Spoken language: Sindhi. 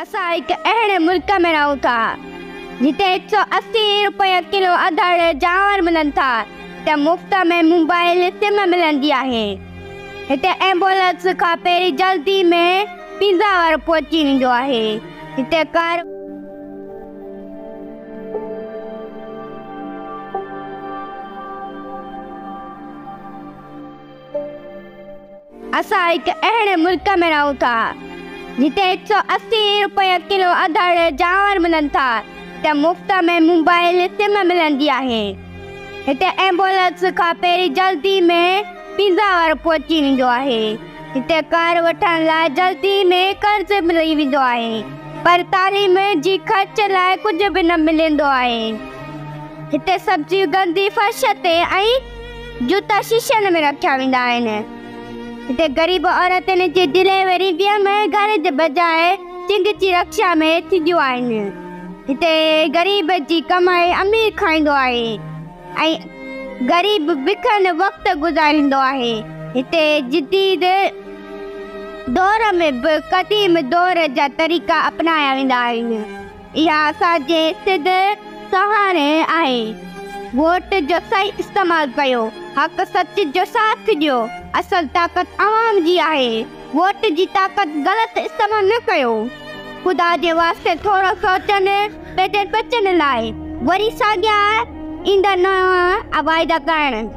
اسان هڪ اهڙي ملڪ ۾ رهون ٿا جتي 180 روپيه ڪلو اڌڙ چانور ملن ٿا ته مفت ۾ موبائل سم ملندي آهي. هتي ايمبولنس کان پهرين جلدي ۾ پيزا وارو پهچي ويندو آهي. هتي ڪار. اسان هڪ اهڙي ملڪ ۾ رهون ٿا جتي 180 روپيه ڪلو اڌڙ چانور ملن ٿا ته مفت ۾ موبائل سم ملندي آهي. هتي ايمبولنس کان پهرين جلدي ۾ پيزا وارو پهچي ويندو آهي. هتي ڪار وٺڻ لاء جلدي ۾ قرض ملي ويندو آهي پر تعليم جي خرچ لاء ڪجهه به نه ملندو آهي. هتي سبزيون گندي فرش تي ۽ جوتا شيشن ۾ رکيا ويندا آهن. هتي غريب عورتن جي ڊليوري ويم گهر جي بجاء چنگچي رڪشا ۾ ٿينديون آهن. هتي غريب جي ڪمائي امير کائيندو آهي ۽ غريب بکن وقت گذاريندو آهي. هتي جديد دور ۾ به قديم دور جا طريقا اپنايا ويندا آهن. اها اسان جي سڌ سهاري آهي. ووٽ جو صحيح استعمال ڪيو، حق سچ جو ساٿ ڏيو، اصل طاقت عوام جي آهي، ووٽ جي طاقت غلط استعمال نه ڪيو. خدا جي واسطي ٿورو سوچن پنهنجن ٻچن لاء، وري ساڳيا ايندا نوان واعدا ڪرڻ.